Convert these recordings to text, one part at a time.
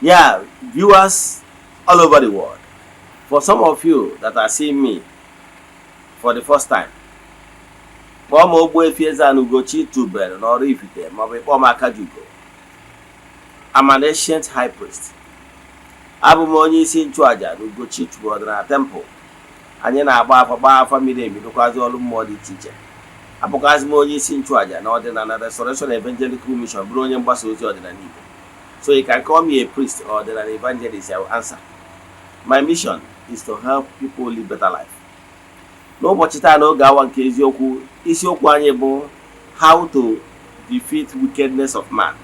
Yeah, viewers all over the world. For some of you that are seeing me for the first time, kpọọ m Ogbuefi Eze-Ana Ugochi tubelu n'Oraifite maọbụ ịkpọọ m Akajiugo. I'm an ancient high priest. Abụ m onye isi nchụaja na Ugochi tubelu ọdịnala temple. Anyị na-agba afa, gbaa afa miri emi, rụkwazi ọrụ mmụọ dị iche iche. Abụkwazị m onye isi nchụaja na Ọdịnala Restoration Evangelical Mission, bụrụ onye mgbasa ozi ọdịnala Igbo. So you can call me a priest or ọdịnala evangelist, I will answer. My mission is to help people live better life. N'ụbọchị taa, n'oge awa nke eziokwu, isiokwu anyị bụ "How to Defeat Wickedness of Man".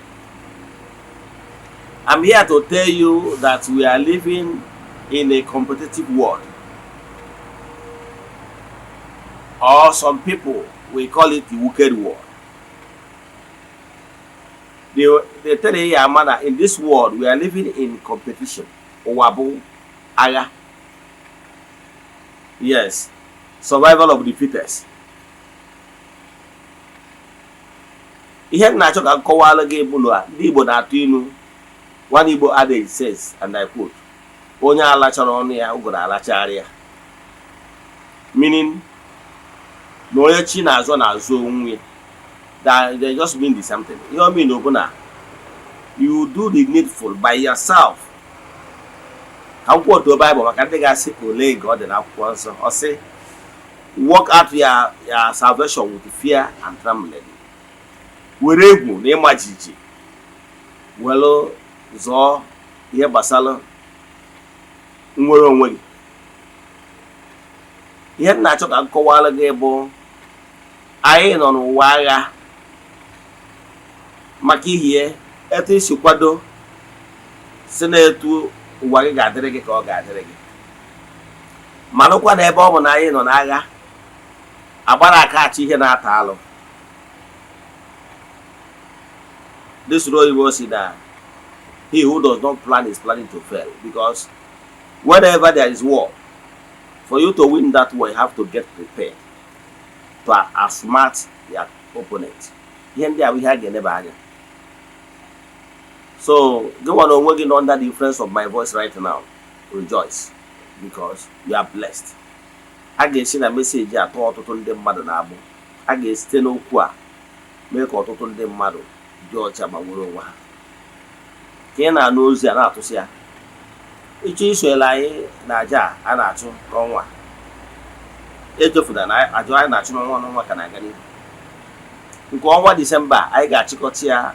I'm here to tell you that we are living in a competitive world, or some people will call it the wicked world. They tell you ya ama na in this world we are living in competition. Ụwa bụ agha. Yes, survival of the fittest. Ihe m na-achọ ka m kọwalụ gị bụ na ndị Igbo na-atụ ilu. One Igbo adage says, and I quote, "Onye alachara ọnụ ya, ụgụrụ alachara ya," meaning na onye chi na-azọ na-azọ onwe ya. That they just mean the same thing. Ihe o mean bụ na you do the needful by yourself. Ka m kwuo Bible maka ndị ga-asị ole nke ọ dị n'akwụkwọ nsọ. Ọ sị, "Work out your salvation with fear and trembling." Were egwu na ịma jijiji were zọọ ihe gbasara nnwere onwe gị. Ihe m na-achọ ka m kọwara gị bụ anyị nọ n'ụwa agha, maka ihie etu isi kwado si na etu ụwa gị ga-adịrị gị ka ọ ga-adịrị gị. Malụkwa na ebe ọ bụ na anyị nọ n'agha, agbara aka achọ ihe na-ata alụ. This oyibo si na he who does not plan is planning to fail, because whenever there is war, for you to win that war, you have to get prepared to outsmart your opponent. Ihe ndị a bụ ihe a ga-eneba anya. So gị nwa na onwe gị nọ under the influence of my voice right now, rejoice, because you are blessed. A ga-esi na message atọ ọtụtụ ndị mmadụ na-agbụ. A ga-esite n'okwu a mee ka ọtụtụ ndị mmadụ dị ọcha ma nwere onwe ha. Ka ị na-anụ ozi a na-atụsị ya, ịchọ isonyere anyị na aja a na-achụ n'ọnwa, echefuna na aja anyị na-achụ n'ọnwa n'ọnwa ka na-aga n'ihu. Nke ọnwa Disemba, anyị ga-achịkọta ya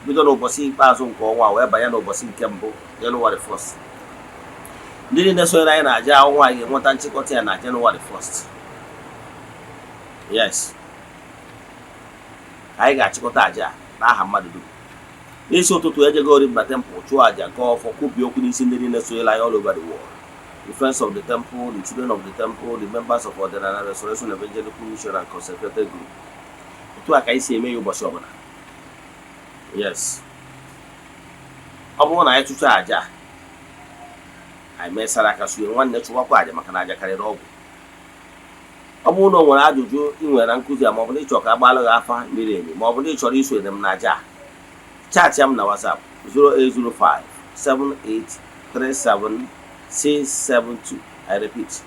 bido n'ụbọchị ikpeazụ nke ọnwa wee banye n'ụbọchị nke mbụ, Jenụwarị 1st. Ndị niile sonyere anyị na aja ọnwa anyị ga-enweta nchịkọta ya na Jenụwarị 1st. Yes, anyị ga-achịkọta aja n'aha mmadụ dum. N'isi ụtụtụ, ejegori na temple chụọ aja, gọọ ọfọ, kwubie okwu n'isi ndị niile sonyere anyị all over the world, the friends of the temple, the children of the temple, the members of Ọdịnala Restoration Evangelical Mission and Consecrated Group. Otu a ka anyị si eme ya ụbọchị ọbụla. Yes, ọ bụrụ na anyị chụcha aja, anyị mesara aka suye nwanne, chụwakwa aja, maka na aja karịrị ọgwụ. Ọ bụrụ na o nwere ajụjụ ị nwere na nkụzi a, maọbụ na ịchọ ka agbalụ gị afa miri emi, maọbụ na ị chọrọ isonye m na aja, chat m na WhatsApp 0805 7837 672. I repeat,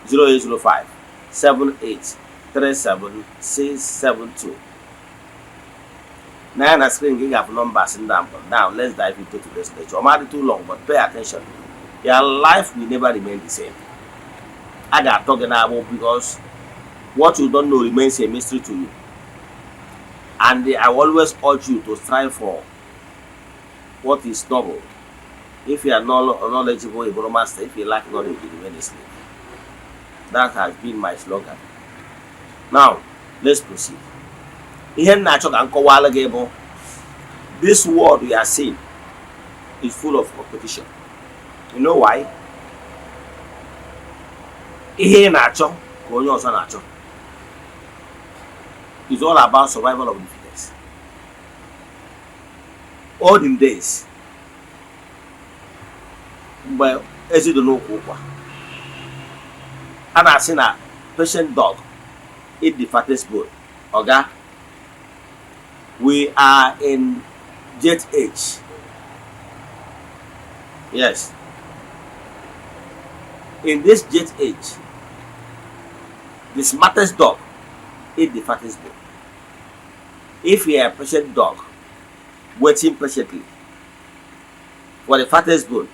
0805 7837 672. Na ya na screen gị ga-afụ numbers ndị a. Now let's dive into today's lecture. Ọ ma dị too long, but pay attention. Your life will never remain the same. A ga-atọ gị n'agbụ, because what you don't know remains a mystery to you. And I always urge you to strive for what is noble. If you are not knowledgeable, you become master. If you lack knowledge, you remain a slave. That has been my slogan. Now let's proceed. Ihe m na-achọ ka m kọwalụ gị bụ this world we are seeing is full of competition. You know why? Ihe ị na-achọ ka onye ọzọ na-achọ. It's all about survival of the fittest. Olden days, mgbe ezi dị n'ụkwụ ụkwa, a na-asị na patient dog eat the fattest bone. Oga, we are in jet age. Yes, in this jet age, the smartest dog eat the fattest bone. If you are a patient dog waiting patiently for the fattest bone,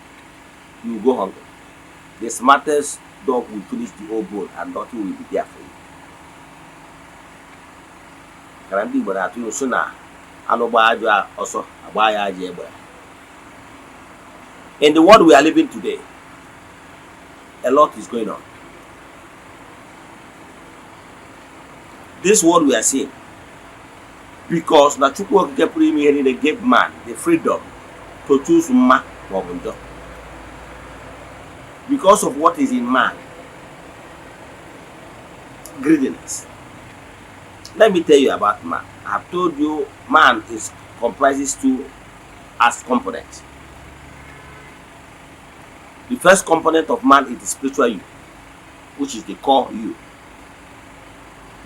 you will go hungry. The smartest dog will finish the whole bone and nothing will be there for you. Kara ndị Igbo na-atụ ilu sị na anụ gbaa ajọ ọsọ, agbaa ya ajọ egbe. In the world we are living today, a lot is going on. This world we are seeing, because na Chukwu Okike pụrụ ime ihe niile gave man the freedom to choose mma maọbụ njọ. Because of what is in man, greediness. Let me tell you about man. I have told you man is comprises two as components. The first component of man is the spiritual you, which is the core you.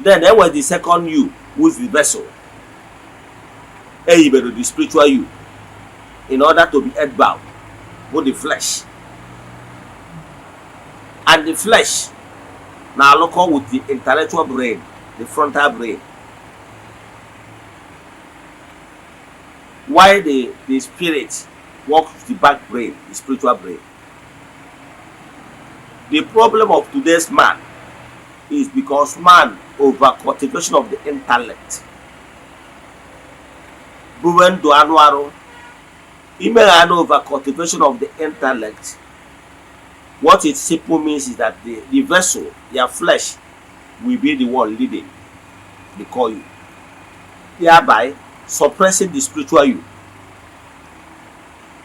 Then there was the second you, who is the vessel. Eyibere the spiritual you in order to be earthbound, with the flesh. And the flesh na-alụkọ with the intellectual brain, the frontal brain. While the spirit works with the back brain, the spiritual brain. The problem of today's man is because man over cultivation of the intellect. Buwe ndụ anụ arụ, imegha anụ over cultivation of the intellect. What it simply means is that the vessel, your flesh, will be the one leading the core you, thereby suppressing the spiritual you.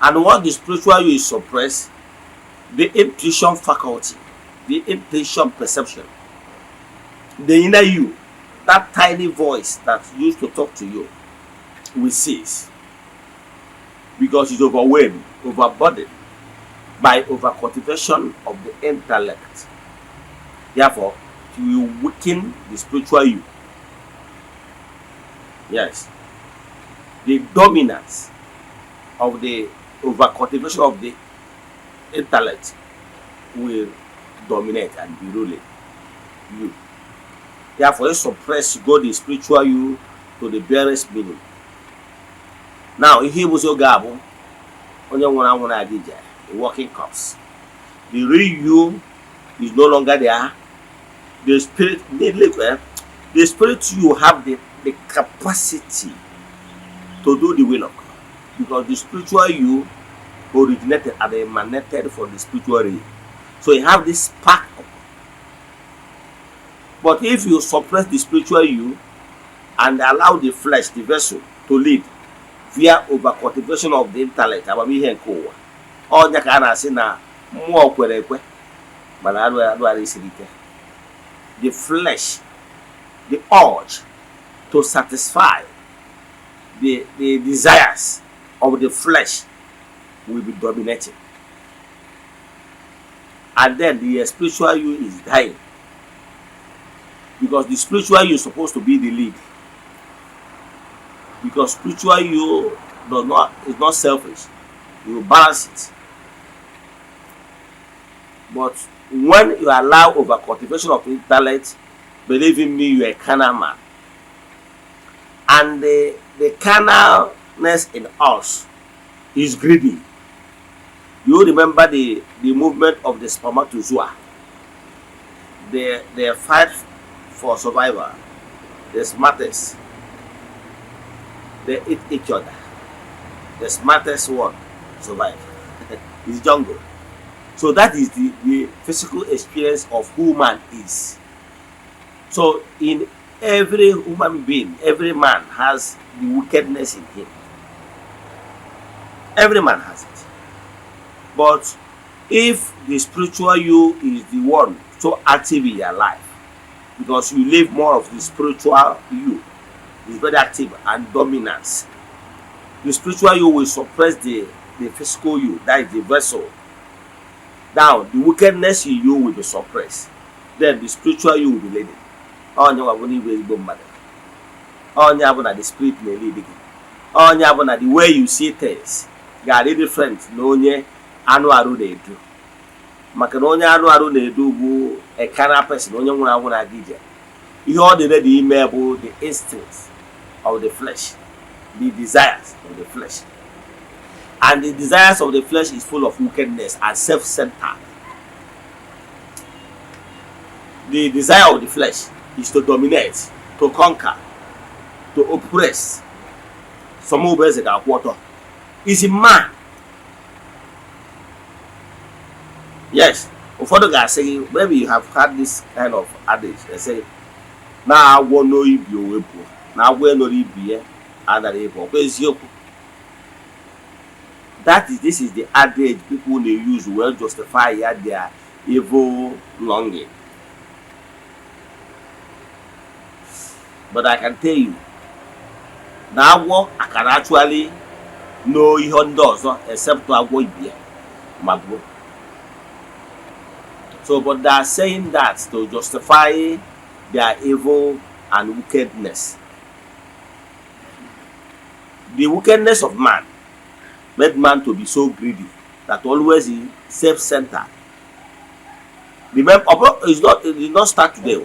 And once the spiritual you is suppressed, the intuition faculty, the intuition perception, the inner you, that tiny voice that used to talk to you, will cease because it's overwhelmed, overburdened by overcultivation of the intellect. Therefore, it will weaken the spiritual you. Yes. The dominance of the overcultivation of the intellect will dominate and be ruling you. Therefore, it suppress go the spiritual you to the barest minimum. Now, ihe bụzi oge a bụ onye nwụrụ anwụ na-aga ije, a walking corpse. The real you is no longer there. The spirit, look, the spirit you have the capacity to do the will of God, because the spiritual you originated and emanated from the spiritual realm. So you have this spark. But if you suppress the spiritual you and allow the flesh, the vessel, to lead via overcultivation of the intellect, amamihe nke ụwa, ọnya ka a na-asị na mmụọ kwere ekwe mana arụ arụ arụ siri ike. The flesh, the urge to satisfy the desires of the flesh will be dominating. And then the spiritual you is dying. Because the spiritual you is supposed to be the lead. Because spiritual you does not is not selfish. You balance it. But when you allow over cultivation of intellect, believe in me, you are a carnal man. And the carnalness in us is greedy. You remember the movement of the spermatozoa. They fight for survival. The smartest. They eat each other. The smartest one survive. It's jungle. So that is the physical experience of who man is. So in every human being, every man has the wickedness in him. Every man has it. But if the spiritual you is the one so active in your life, because you live more of the spiritual you, is very active and dominance. The spiritual you will suppress the physical you, that is the vessel. Now, the wickedness in you will be suppressed. Then the spiritual you will be leading. Onye nwa bụ n'igwe ezigbo mmadụ. Onye bụ na the spirit na-lead gị. Onye bụ na the way you see things ga-adị different na onye Anụ arụ na-edu, maka na onye anụ arụ na-edu bụ a carnal person, onye nwụrụ anwụ na-aga ije. Ihe ọ dị ready ime bụ the instincts of the flesh, the desires of the flesh, and the desires of the flesh is full of wickedness and self-centered. The desire of the flesh is to dominate, to conquer, to oppress. Some bụ eze ga-akwụ ọtọ is a man. Yes, ụfọdụ ga-asị gị, maybe you have heard this kind of adage. They say na agwọ n'ibi owe buo na agwọ enoro ibi ya anara ebu ọkwa eziokwu. That is, this is the adage people dey use well justify ya their evil longing. But I can tell you na agwọ can actually know ihe ndị ọzọ except agwọ ibi ya ma buo. So, but they are saying that to justify their evil and wickedness. The wickedness of man made man to be so greedy that always he self-centered. Remember, it did not start today.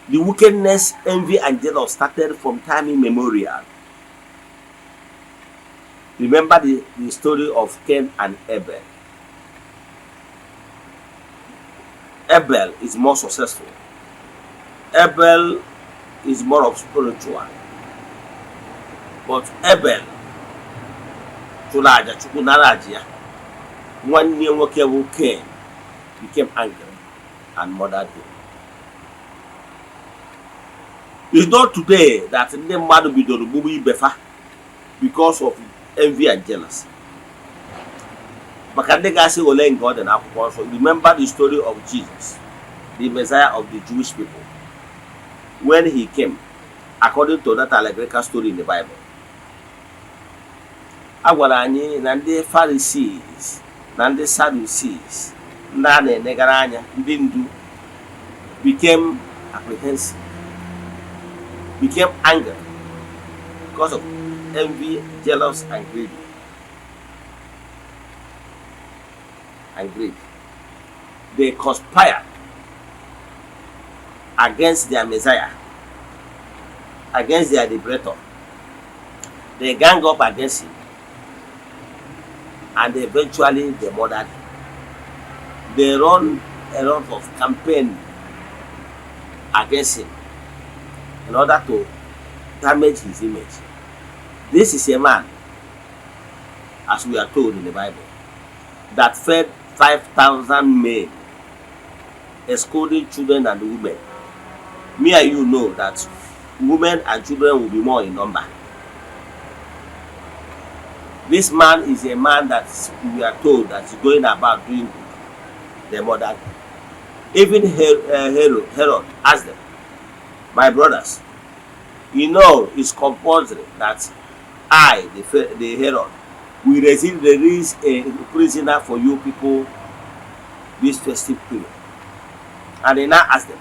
The wickedness, envy, and jealousy started from time immemorial. Remember the story of Cain and Abel. Abel is more successful. Abel is more of spiritual. But Abel chụrụ aja, Chukwu nara aja ya. Nwanne ya nwoke bụ Cain became angry and murdered him. It's not today that ndị mmadụ bidoro gbugbu ibe fa because of envy and jealousy. Maka ndị ga-asị ole nke ọ dị n'akwụkwọ nsọ, remember the story of Jesus, the Messiah of the Jewish people. When he came, according to that allegorical story in the Bible, a gwara anyị na ndị Pharisees na ndị Sadducees, ndị a na-enegara anya, ndị ndu, became apprehensive, became angry because of envy, jealous, and greed. And greed. They conspired against their Messiah, against their liberator. They gang up against him, and eventually they murdered him. They run a lot of campaign against him in order to damage his image. This is a man, as we are told in the Bible, that fed 5,000 men, excluding children and women. Me and you know that women and children will be more in number. This man is a man that we are told that is going about doing good. They murdered him. Even Herod asked them, "My brothers, you know it's compulsory that I, the Herod, will release a prisoner for you people this festive period." And he now asked them,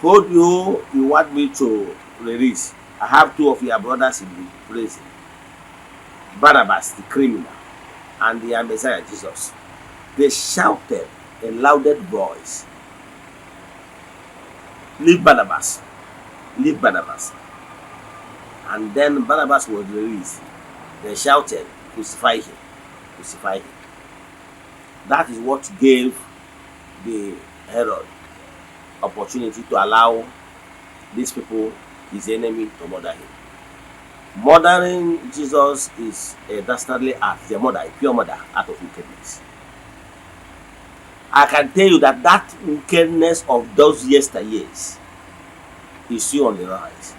"Who do you want me to release? I have two of your brothers in the prison, Barnabas, the criminal, and their Messiah, Jesus." They shouted in louded voice, "Leave Barnabas, leave Barnabas." And then Barnabas was released. They shouted, "Crucify him, crucify him." That is what gave the Herod opportunity to allow these people, his enemy, to murder him. Murdering Jesus is a dastardly act, the murder, a pure murder out of wickedness. I can tell you that that wickedness of those yesteryears is still on the rise.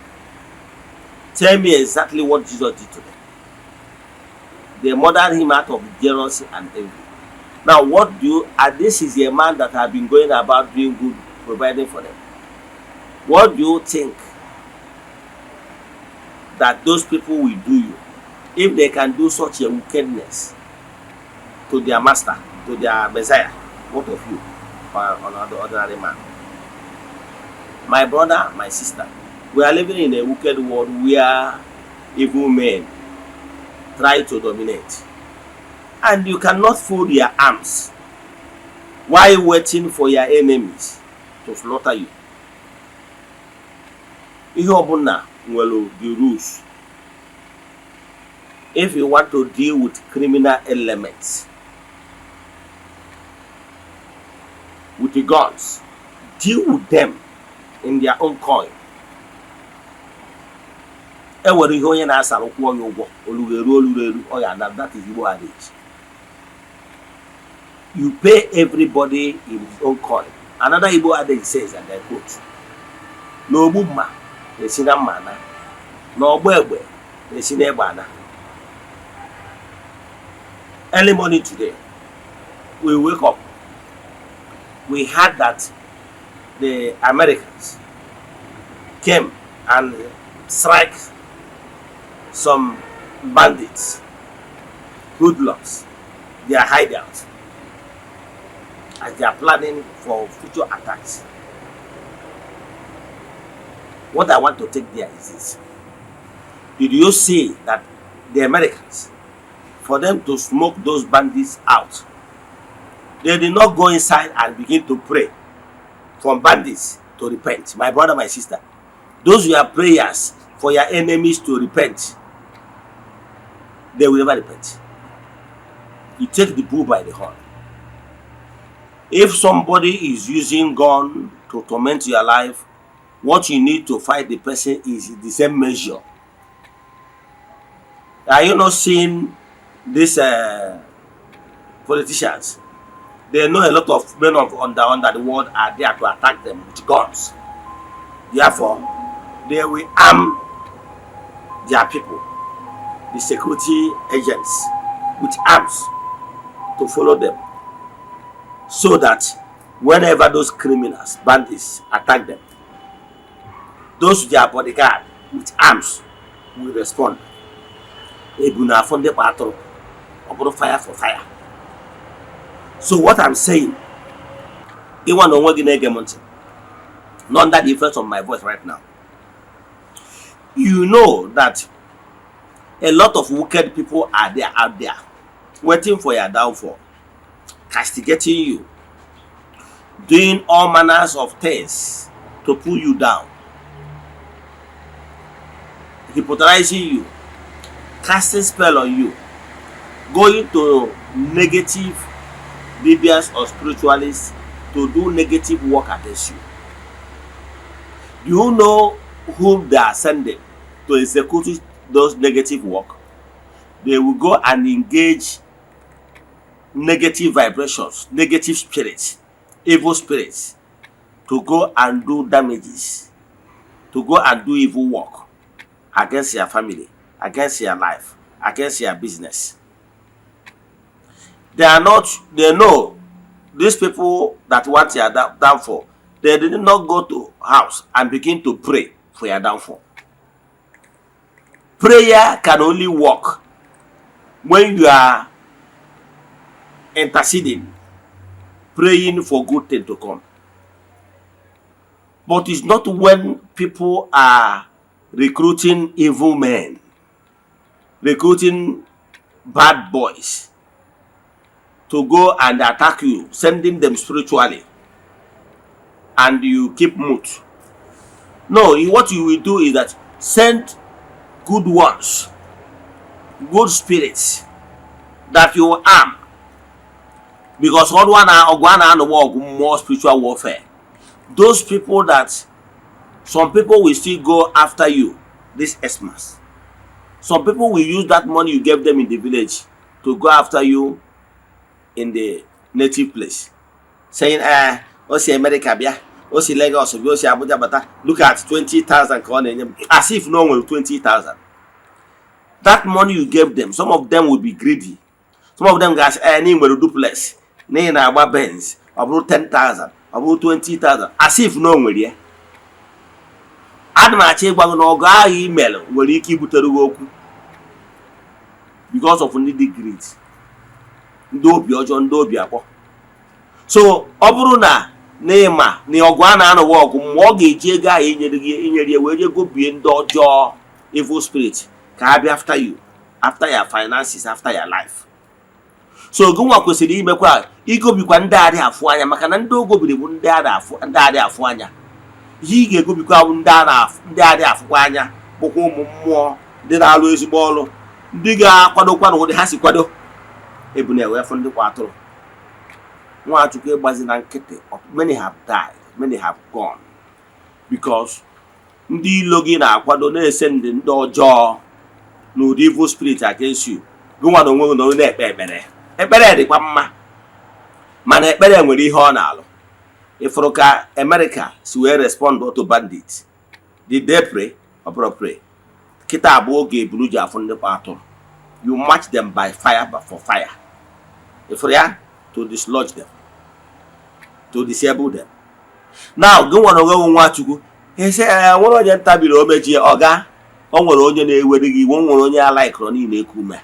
Tell me exactly what Jesus did to them. They murdered him out of jealousy and envy. Now, what do you, and this is a man that have been going about doing good, providing for them. What do you think that those people will do you if they can do such a wickedness to their master, to their Messiah? What of you, or another ordinary man? My brother, my sister, we are living in a wicked world where evil men try to dominate. And you cannot fold your arms while waiting for your enemies to slaughter you. Ihe ọbụla nwere the rules. If you want to deal with criminal elements with the guns, deal with them in their own coin. E nwere ihe onye na-asara kwụọ ya ụgwọ oluru eru oluru eru ọ ya na. That is Igbo adage. You pay everybody in his own coin. Another Igbo adage says, and I quote, na ogbu mma na-esi na mma ana, na ọgba egbe na-esi n'egbe ana. Early morning today, we wake up, we heard that the Americans came and strike some bandits, hoodlums, their hideouts, as they are planning for future attacks. What I want to take there is this. Did you see that the Americans, for them to smoke those bandits out, they did not go inside and begin to pray for bandits to repent? My brother, my sister, those your prayers for your enemies to repent, they will never repent. You take the bull by the horn. If somebody is using gun to torment your life, what you need to fight the person is the same measure. Are you not seeing these politicians? They know a lot of men of under the world are there to attack them with guns. Therefore, they will arm their people, the security agents, with arms to follow them, so that whenever those criminals, bandits, attack them, those their bodyguard with arms will respond. Ebu na afọ ndị kpa atụrụ, ọ bụrụ fire for fire. So what I'm saying, ịnwa na onwe gị na-ege m ntị, not under the influence of my voice right now, you know that a lot of wicked people are there, out there, waiting for your downfall, castigating you, doing all manners of things to pull you down, hypnotizing you, casting spell on you, going to negative dibias or spiritualists to do negative work against you. Do you know whom they are sending to execute those negative work? They will go and engage negative vibrations, negative spirits, evil spirits to go and do damages, to go and do evil work against your family, against your life, against your business. They are not, they know these people that want your downfall. They did not go to house and begin to pray for your downfall. Prayer can only work when you are interceding, praying for good thing to come. But it's not when people are recruiting evil men, recruiting bad boys to go and attack you, sending them spiritually, and you keep mute. No, what you will do is that send good ones, good spirits that you arm, because ọrụ a na ọgụ a na-anụwa ọgụ mmụọ, spiritual warfare. Those people that, some people will still go after you this Xmas. Some people will use that money you gave them in the village to go after you in the native place, saying, "Eh, o si America bịa, o si Lagos bịa, o si Abuja bata. Look at 20,000 ka ọ na-enye m," as if no nwere 20,000. That money you gave them, some of them will be greedy. Some of them ga-asị, "Eh, na ị nwere duplex, na ị na-agba Benz, ọ bụrụ 10,000, ọ bụrụ 20,000," as if na o nwere ya. Ana m achọ ịgwa gị na ọgụ ahụ email nwere ike ibutere gị okwu because of ndị dị greed, ndị obi ọjọọ, ndị obi akpọ. So ọ bụrụ na n'ịma na ọgụ a na-anọwa ọgụ mgbe ọ ga-eji ego ahụ inyere gị, inyere ya wee jee gobie ndị ọjọọ, evil spirit, ka ha bịa after you, after your finances, after your life. So gịnwa kwesịrị imekwa igobikwa ndị adị afụ anya, maka na ndị ogobiri bụ ndị adị afụ, ndị adị afụ anya. Ihe ị ga-egobikwa bụ ndị a na-afụ, ndị adị afụkwa anya, bụkwa ụmụ mmụọ ndị na-alụ ezigbo ọrụ, ndị ga-akwadokwa na ụdị ha si kwado ebune wee fụ ndị kwa atụrụ. Nwachukwu, ịgbazi na nkịtị. Many have died, many have gone, because ndị ilo gị na-akwado na-ese ndị ọjọọ n'ụdị evil spirit against you. Gị nwa na onwe gị nọrọ na-ekpe ekpere. Ekpere dịkwa mma, mana ekpere nwere ihe ọ na-alụ. Ịfụrụ ka America si wee respond to bandit? Did they pray? Ọ bụrụ pray kịta abụọ oge eburu ji afụ ndị kwa atụrụ. You match them by fire, but for fire, ịfụrụ ya, to dislodge them, to disable them. Now, gị nwere onwe gị, Nwachukwu, ese nwere onye ntabiri omeji ọga, o nwere onye na-ewere gị iwe, o nwere onye alaikọrọ niile eku ume.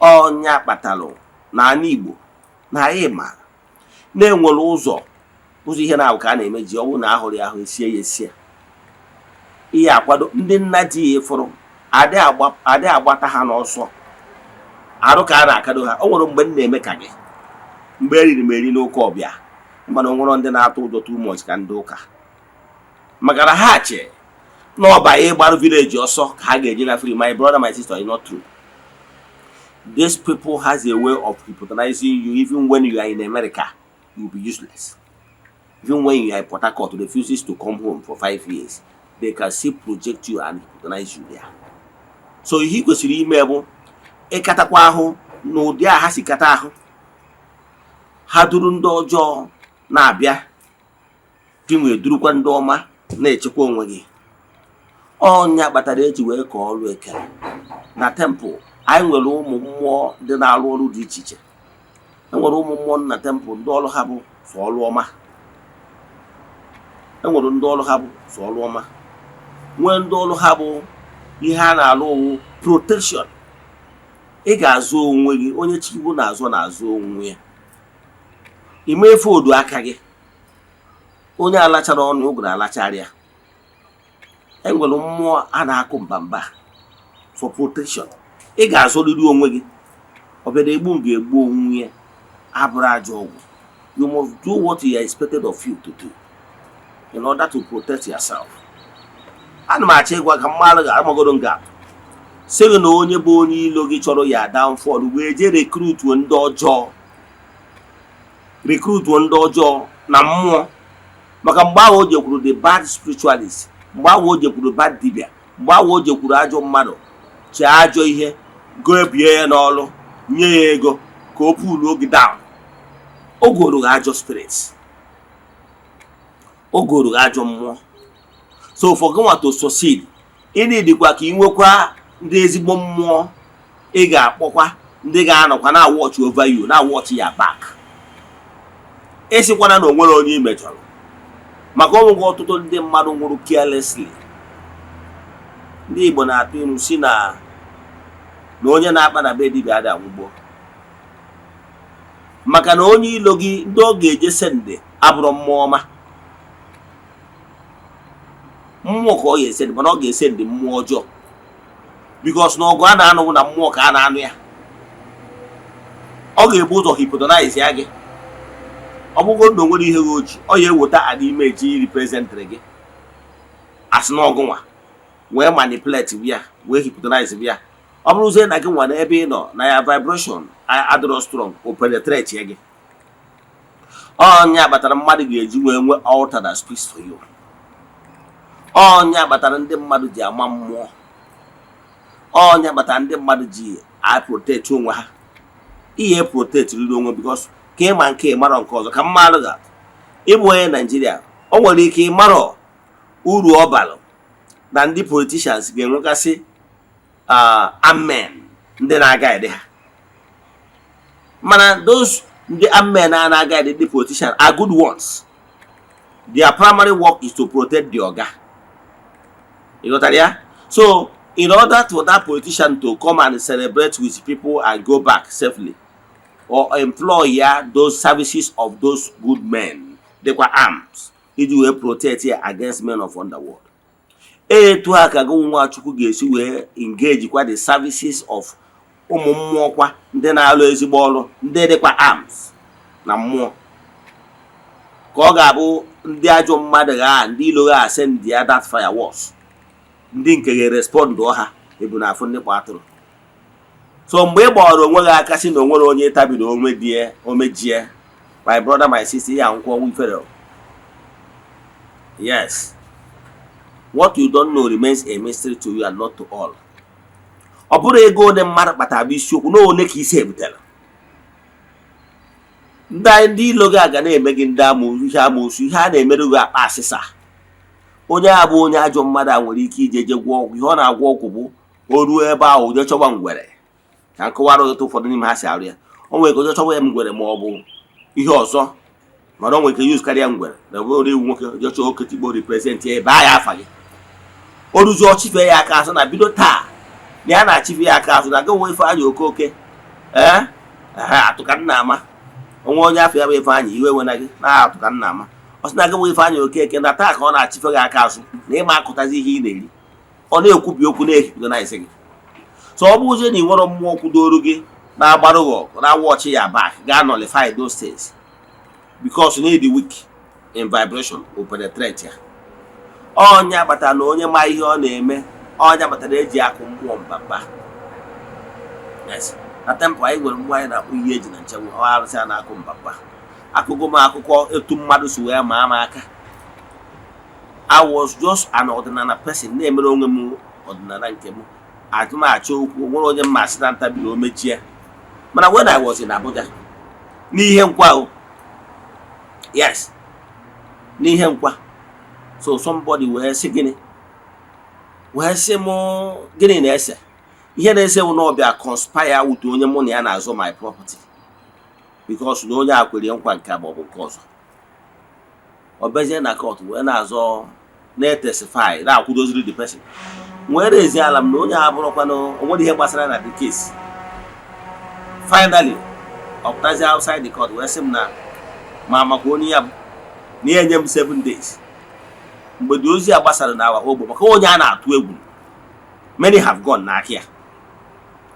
Ọnya kpatalụ n'ala Igbo na anyị maara na-enwere ụzọ ihe na-abụ ka a na-emeji. Ọ bụrụ na ahụrụ ya ahụ, esie ya esie, ihe akwado ndị nna di ya fụrụ adị agbata ha n'ọsọ arụ ka a na-akado ha. O nwere mgbe m na-eme ka gị, mgbe eriri m eri n'ụka ọbịa, mana o nwere ndị na-atụ ụjọ too much ka ndị ụka, maka na ha che na ọba ịgbarụ village ọsọ ka ha ga-eji na free. My brother, my sister, is not true. These people has a way of hypnotizing you. Even when you are in America, you will be useless. Even when you are in Port Harcourt, refuses to come home for 5 years, they can still project you and hypnotize you there. So ihe ị kwesịrị ime bụ ịkatakwa ahụ n'ụdị a ha si kata ahụ, ha duru ndị ọjọọ na-abịa gị, nwee durukwa ndị ọma na-echekwa onwe gị. Ọnya kpatara eji wee kọọ ọrụ ekele na temple. Anyị nwere ụmụ mmụọ ndị na-arụ ọrụ dị iche iche. E nwere ụmụ mmụọ na temple ndị ọrụ ha bụ sọ ọrụ ọma. E nwere ndị ọrụ ha bụ sọ ọrụ ọma, nwee ndị ọrụ ha bụ ihe a na-alụ owu protection. Ị ga-azụ onwe gị. Onye Chukwu na-azụ na-azụ onwe ya. Ime efe odu aka gị, onye alachara ọnụ ụgụrụ alachara ya. E nwere mmụọ a na-akụ mbamba for protection. Ị ga-azụrịrị onwe gị. Ọbịara egbu ga-egbu onwe ya abụrụ ajọ ọgwụ. You must do what you are expected of you to do in order to protect yourself. Ana m achọ ịgwa ka mmadụ ga-amagoro nga atụ sị gị na onye bụ onye ilo gị chọrọ ya downfall wee jee recruituo ndị ọjọọ, recruituo ndị ọjọọ na mmụọ. Maka mgbe ahụ o jekwuru the bad spiritualist, mgbe ahụ o jekwuru bad dibia, mgbe ahụ o jekwuru ajọ mmadụ, chee ajọ ihe go ebie ya n'ọlụ, nye ya ego ka o puluo gị down, o goro gị ajọ spirits, o goro gị ajọ mmụọ. So for gị nwa to succeed, ị na-edikwa ka ị nwekwa ndị ezigbo mmụọ ị ga-akpọkwa, ndị ga-anọkwa na watch over you, na watch ya back. Ịsịkwana na o nwere onye ị mejọrọ, maka ọnwụgwọ ọtụtụ ndị mmadụ nwụrụ carelessly. Ndị Igbo na-atụ ilu si na onye na-akpa na be dibịa adị anwụgbo, maka na onye ilo gị, ndị ọ ga-eje send abụrụ mmụọ ọma. Mmụọ ka ọ ga-esend, mana ọ ga-esend mmụọ ọjọọ, because na ọgụ a na-anụ na mmụọ ka a na-anụ ya. Ọ ga-ebu ụzọ hypnotize ya gị. Ọ bụgo na o nwere ihe gị oji, ọ ya eweta an image representịrị gị asị na ọgụnwa wee manipulate ya, wee hypnotize ya. Ọ bụrụzie na gị nwa na ebe ị nọ na ya vibration adịrọ strong, o penetrate ya gị. Ọnya kpatara mmadụ ga-eji wee nwee altar that speaks for you. Ọnya kpatara ndị mmadụ ji ama mmụọ. Ọnya kpatara ndị mmadụ ji a protect onwe ha. Ihe protect riri onwe, because ka ịma nke ịmarọ nke ọzọ ka mmadụ ga ịbụ onye Naijiria, o nwere ike ịmarọ uru ọ bara na ndị politicians ga-enwegasị amen ndị na-aga ha. Mana those ndị amen a na-aga ndị politicians are good ones. Their primary work is to protect the oga. Ị ghọtara ya? So in order for that politician to come and celebrate with people and go back safely, or employ ya those services of those good men dịkwa arms iji wee protect ya against men of underworld, etu a ka gị, Nwachukwu, ga-esi wee engage kwa the services of Ụmụ mmụọ kwa, ndị na-alụ ezigbo ọrụ, ndị dịkwa arms na mmụọ, ka ọ ga-abụ ndị ajọ mmadụ gha, ndị ilo gha, send ya that fireworks, ndị nke ga-erespond ha ebu na afụ ndị kpọ atụrụ. So mgbe ị gbawara onwe gị aka sị na onwere onye tabiri onwe die omejie, my brother, my sister, ya nkwọ ọnwụ ifere. Yes, what you don't know remains a mystery to you and not to all. Ọ bụrụ ego one mmadụ kpatara bụ isiokwu na one ka isi ebutere ndị ilo gị aga na-eme gị, ndị amoosu, ihe amoosu, ihe a na-emerụ gị akpa asịsa. Onye a bụ onye ajọ mmadụ a nwere ike ije je gwọ ọgwụ. Ihe ọ na-agwọ ọgwụ bụ o ruo ebe ahụ, je chọwa ngwere. Ka nkọwara otu ụfọdụ n'ime ha si arụ ya. O nwere ike onye chọwa ya ngwere ma ọ bụ ihe ọzọ, mana o nwere ike use karịa ngwere na ọ bụrụ iwu nwoke je chọọ oketigbo represent ya, baa ya afa gị. O ruzie, ọchịfe ya aka azụ na bido taa na ya na-achịfe ya aka azụ na gị nwe Ifeanyị Okoke. Ee, atụ ka nna ama onwe onye afọ ya bụ Ifeanyị, iwe wena gị na atụ ka nna ama. Ọ sị na gị nwe Ifeanyị Okeke na taa ka ọ na-achịfe gị aka azụ na ịma akụtazi ihe ị na-eri. Ọ na-ekwubi okwu na-ehibido na isi gị. So ọ bụzie na ị nwere mmụọ kwudoro gị, na-agbarụ gị ọgụ, na-watch ya back, ga nullify those things, because you need weak in vibration will penetrate ya. Ọnya kpatara na onye ma ihe ọ na-eme, ọnya kpatara eji akụ mmụọ mbamba. Yes, na temple anyị nwere mmụọ anyị na-akpụ ihe eji na nchegbu ọ arụsị a na-akụ mbamba. Akụkọ m akụkọ etu mmadụ si wee maa m aka. I was just an ọdịnala person na-emere onwe m ọdịnala nke m, atụmachọ okwu nwere onye mma asị na ntabiri o mechie. Mana when I was in Abuja n'ihe nkwa o, yes, n'ihe nkwa, so somebody wee sị gịnị, wee sị mụ gịnị na-ese ihe na-ese wụ na ọbịa conspire with onye mụ na ya na-azụ my property, because na onye a kwere nkwa nke a ma ọ bụ nke ọzọ. Ọ bịazie na court wee na-azọ, na-etestify, na-akwụdoziri the person. Wee rezi ala m na onye a bụrụkwanụ onwere ihe gbasara na the case. Finally, ọ pụtazie outside the court wee sị m na ma maka onye ya bụ na ya enye m 7 days. Mgbe dị ozi a gbasara na awa ogbe, maka onye a na-atụ egwu, many have gone n'aka ya,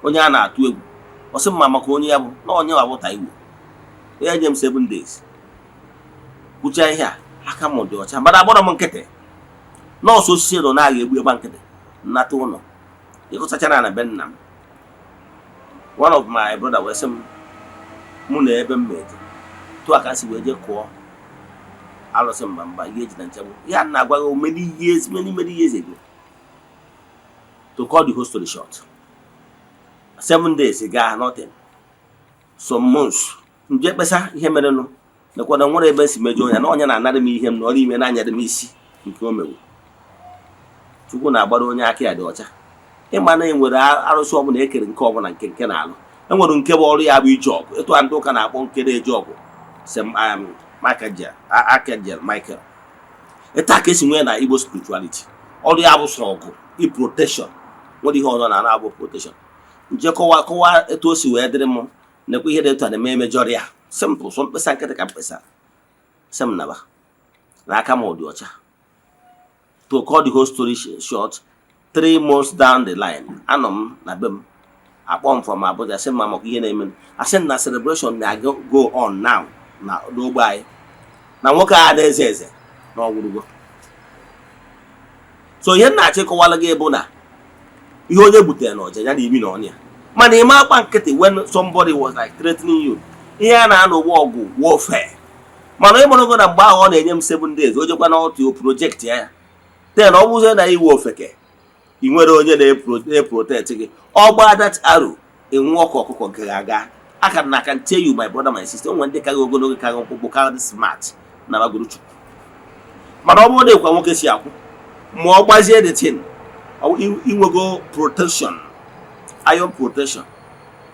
onye a na-atụ egwu, ọ sị m ma maka onye ya bụ na onye wa bụ Taiwo, ya enye m 7 days. Kwucha ihe a, aka m dị ọcha, mana agbọrọ m nkịtị. Nọọsụ osisi nọ na-agha egbu egba nkịtị nnata ụlọ ịkụchachara na be nna m. One of my brother wee sị m mụ na ebe m meje tụ aka si wee jee kụọ alụsị mba ihe eji na nchegbu ya na-agwa gị many years, many many years ago. To cut the whole story short, 7 days gaa, nothing. Some months, nje kpesa ihe merenụ, nekwa na nwere ebe si mejọ ya na onye na-anara m ihe m na ọrụ ime na-anyara m isi nke o mewu. Chukwu na-agbara onye aka ya dị ọcha. Ịma na enwere arụsị ọbụla ekere nke ọbụla nke na-alụ, enwere nke bụ ọrụ ya bụ ije ọgụ, etu a ndị ụka na-akpọ nke na-eje ọgụ St. Michael, Archangel Michael. Etu a ka esi nwee na Igbo spirituality, ọrụ ya bụ sọ ọgụ, i protection, nwere ihe ọzọ na na-abụ protection. Nje kọwa kọwa etu o si wee dịrị m, nekwa ihe dị etu a na-eme emejọrọ ya. Simple, so mkpesa nkịtị ka mkpesa sị m naba na aka m dị ọcha. To cut the whole story short, 3 months down the line, anọ m na be m, akpọ m from Abuja, sị m ma maka ihe na-eme. Asị m na celebration na-go go on now na n'ogbe anyị, na nwoke a na-eze eze na ọgwụrụgo. So ihe m na-achọ ịkọwala gị bụ na ihe onye butere na ọja ya na imi na ọnya, mana ime akpa nkịtị when somebody was like threatening you, ihe a na-anọ ụgbọ ọgụ warfare. Mana ịmụrụgo na mgbe ahụ ọ na-enye m 7 days, o jekwa na otu project ya, then ọ bụzie na iwe ofeke, ị nwere onye na-eprotect gị, ọ gbaa that arrow, enwe ọkụ ọkụkọ nke ga-aga aka na can tell you, my brother, my sister, onwe ndị kaghị ogologo, kaghị mkpụkpụ, kaghị smart na bagoro Chukwu. Mana ọ bụrụ na ịkwa nwoke si akwụ ma ọ gbazie the thing, inwego protection, iron protection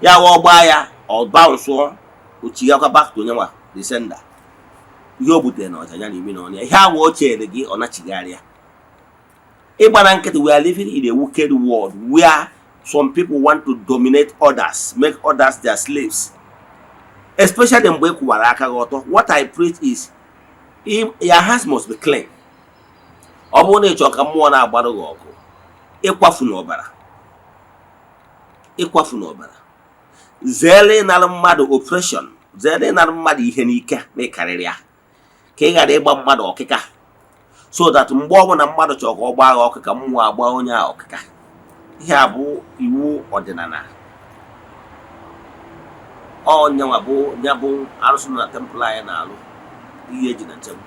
ya wa, ọ gbaa ya, ọ bounce, ochighakwa back to onye nwa the sender. Ihe o butere na ọja ya na imi na ọnya, ihe ahụ o chere gị, ọ nachigharịa. Ịgba na nkịtị. We are living in a wicked world where some people want to dominate others, make others their slaves, especially mgbe ị kwụwara aka gị ọtọ. What I preach is your hands must be clean. Ọ bụrụ na ị chọrọ ka mmụọ na-agbarụ gị ọgụ, ịkwafu n'ọbara, ịkwafu n'ọbara. Zeere ịnara mmadụ oppression, zeere ịnara mmadụ ihe n'ike na ịkarịrị ya, ka ị ghara ịgba mmadụ ọkịka, so that mgbe ọbụla mmadụ chọrọ ka ọ gbaa gị ọkịka, mmụọ agba onye a ọkịka. Ihe a bụ iwu ọdịnala. Ọnyanwa bụ ya bụ arụsị nọ na temple anyị na-alụ ihe eji na nchegbu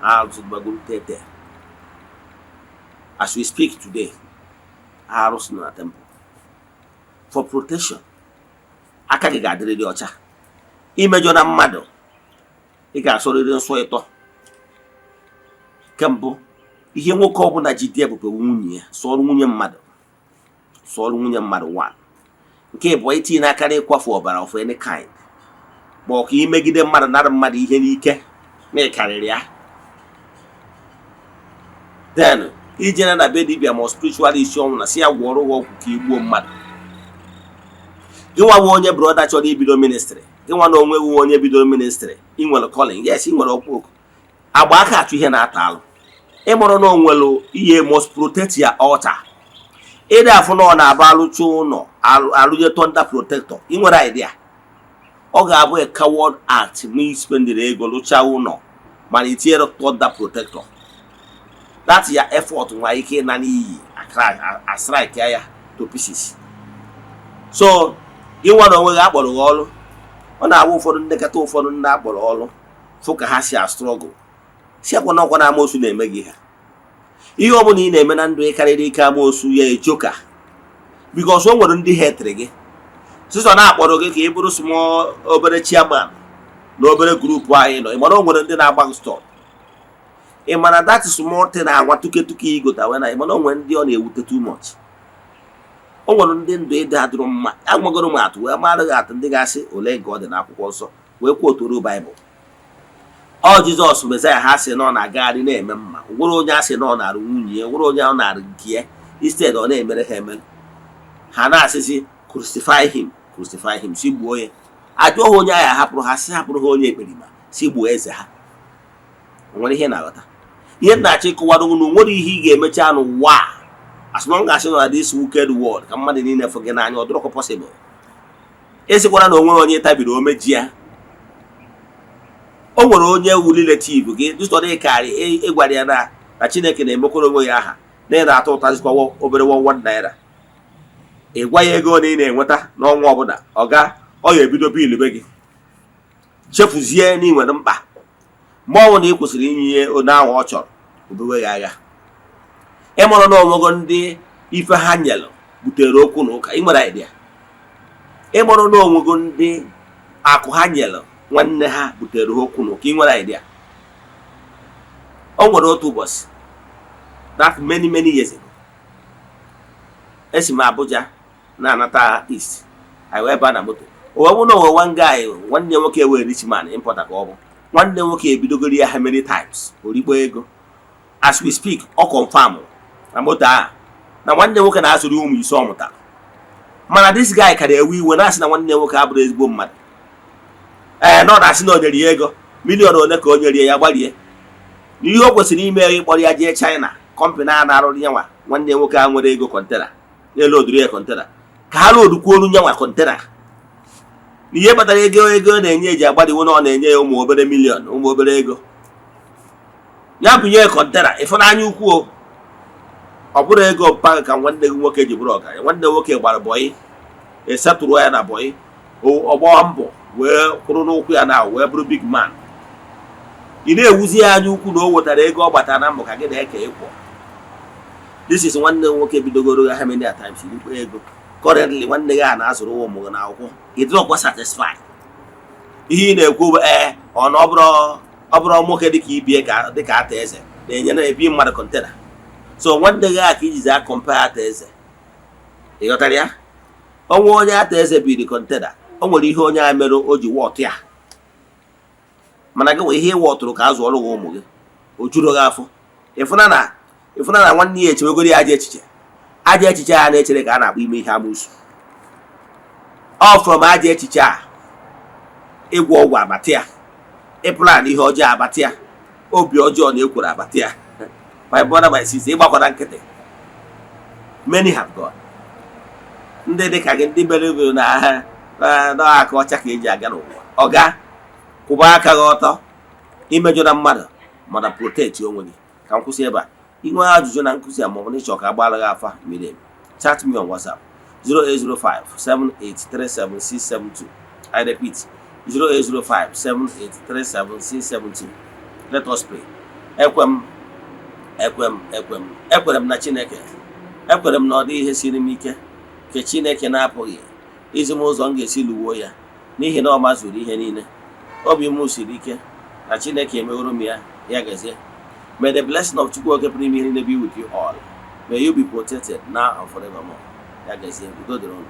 arụsị gbagoro tete. As we speak today, arụsị nọ na temple for protection. Aka gị ga-adịrịrị ọcha. Imejọ na mmadụ, ị ga-asọrịrị nsọ ịtọ. Nke mbụ, ihe nwoke ọbụla ji dị ebube, nwunye ya, sọọrọ nwunye mmadụ, sọọrọ nwunye mmadụ one. Nke ịbụọ, itinye n'aka n'ịkwafu ọbara of any kind, ma ọ ka imegide mmadụ, nara mmadụ ihe n'ike na ịkarịrị ya. Then ijere na be dibịa ma ọ spiritual isi ọnwụ na si ya gwọrọ gị ọgwụ ka igbuo mmadụ. Gị nwa nwe onye brother chọrọ ibido ministry, gị nwa na onwe gị onye bidoro ministry, ị nwere calling, yes, ị nwere ọkpụ oku agba aka achụ ihe na-ata alụ. Ịmụrụ na onwere ihe must protect your altar. Ịdị afụ na ọ na-aba alụcha ụlọ, alụnye thunder protector. Ị nwere idea, ọ ga-abụ a coward act ma ị spendịrị ego lụchaa ụlọ mana itinyere thunder protector. That ya effort nwere ike ịna n'iyi, a strike ya to pieces. So gị nwa na onwe gị akpọrọ gị ọrụ, ọ na-abụ ụfọdụ ndekọta, ụfọdụ ndị akpọrọ ọrụ fụ ka ha si a struggle, si akwa na ọkwa na amoosu na-eme gị ha. Ihe ọ bụla ị na-eme na ndụ, ị karịrị ike amoosu ya ejoka, because o nwere ndị hetịrị gị sisọ na-akpọrọ gị ka ị bụrụ small obere chairman na obere group anyị nọ. Ị mara o nwere ndị na-agba gị stop. Ị mara that small thing na-agwa tuke tuke igota wee na ị mara o nwere ndị ọ na-ewute too much. O nwere ndị ndụ ịdị adịrọ mma. Agwagoro m atụ wee mara gị atụ, ndị ga-asị ole nke ọ dị n'akwụkwọ nsọ, wee kwuo otoro Baịbụl. Ọ Jizọs Mesaya ha sị na ọ na-agagharị na-eme mma, nwere onye a sị na ọ na-arụ nwunye ya, nwere onye ọ na-arụ nke ya, instead ọ na-emere ha emere, ha na-asịsị, "Crucify him, crucify him," si gbuo ya. Ajụọ ha onye agha hapụrụ ha, si hapụrụ ha onye ekperima, si gbuo eze ha. O nwere ihe na-aghọta ihe m na-achọ ịkọwara unu? Nwere ihe ị ga-emecha n'ụwa a, as long as nọ na this wicked world, ka mmadụ niile fụ gị n'anya, ọ dịrọkwa possible. Esikwara na o nwere onye tabiri omeji ya, o nwere onye wu relative gị dịtọrọ ịkarị ịgwara ya na Chineke na-emekwara onwe ya aha na ị na-atụ ụtazikwa obere 1 naira. Ị gwa ya ego na ị na-enweta n'ọnwa ọbụla, ọ ga ọ ga-ebido bill be gị, chefuzie na ị nwere mkpa. Mgbe ọnwụ na ị kwụsịrị inye ihe onye ahụ ọ chọrọ, obewe gị agha. Ịmụrụ na onwego ndị ife ha nyelụ butere okwu na ụka. Ị nwere idea? Ịmụrụ na onwego ndị akụ ha nyelụ nwanne ha butere ha okwu na ụka. Ị nwere idea? O nwere otu ụbọchị, that many many years ago, esi m Abuja na-anata East, anyị wee baa na moto. O wee bụrụ na onwe one guy, nwanne nwoke wee rich man importer ka ọ bụ. Nwanne nwoke ebidogoro ya ha many times, orikpo ego. As we speak, ọ confirm na moto ahụ na nwanne nwoke na-azụrụ ụmụ ise ọ mụtara. Mana this guy ka na-ewe iwe, na-asị na nwanne nwoke abụrụ ezigbo mmadụ. Ee, na ọ na-asị na o nyere ya ego million ole ka o nyere ya, gbarie na ihe o kwesịrị ime, ịkpọrọ ya jee China, company a na-arụrụ ya nwa nwanne nwoke a nwere ego container na-elu oduru ya container, ka ha lodukwuolu nyanwa container. Na ihe kpatara ego ọ na-enye eji agbadiwo na ọ na-enye ya ụmụ obere million, ụmụ obere ego ya bunye container. Ịfụnanya ukwu o, ọ bụrụ ego mpa ka nwanne gị nwoke ji bụrụ ọgaranya. Nwanne nwoke gbara boy, esetụrụ ya na boy, ọgbaa mbọ wee kwụrụ n'ụkwụ ya na wee bụrụ big man. Ị na-ewuzi ya anya ukwu na o wetara ego ọ gbatara na mbọ ka gị na-eke ịkwọ. This is nwanne m nwoke bidogoro ya how many times irikpo ego. Currently, nwanne gị a na-azụrụ ụmụ gị n'akwụkwọ, ị dịrọkwa satisfied. Ihe ị na-ekwu bụ ee, ọ na ọ bụrụ nwoke dịka ibie ka dịka ata eze na-enye na-ebi mmadụ container. So nwanne gị a ka ijizi a compare ata eze. Ị ghọtara ya? Ọnwa onye ata eze biri container, o nwere ihe onye a mere o ji wọtụ ya. Mana gị nwere ihe ị wọtụrụ ka a zụọrọ gị ụmụ gị, o juru gị afọ. Ịfụna na nwanne ya echewegoro ya ajọ echiche. Ajọ echiche a na-echere ka a na-akpọ ime ihe amụsụ. Ọ from ajọ echiche a, ịgwọ ọgwụ abatị ya, ị plan ihe ọjọọ abatị ya, obi ọjọọ na ekworo abatị ya. My brother, my sister, ịgbakwara nkịtị. Many have gone. Ndị dị ka gị, ndị mere na ha na aka ọcha ka eji aga n'ụwa. Ọga, kwụba aka gị ọtọ. Imejọ na mmadụ, mana protect onwe gị. Ka m kwụsị ebe a. Inwe ajụjụ na nkụzi a, maọbụ na ịchọ ka agbara gị afa miri emi, chat me on WhatsApp 0805 7837672. I repeat, 0805 7837672. Let us pray. Ekwe m, ekwe m, ekwe m, ekwere m na Chineke. Ekwere m na ọ dị ihe siri m ike nke Chineke na-apụghị izi m ụzọ m ga-esi lụwuo ya, n'ihi na ọ mazuru ihe niile. Obi m siri ike na Chineke emeworo m ya. Ya gazie. May the blessing of Chukwu Oke pụrụ ime ihe niile be with you all. May you be protected now and forevermore. Ya gazie, udo dịrị unu.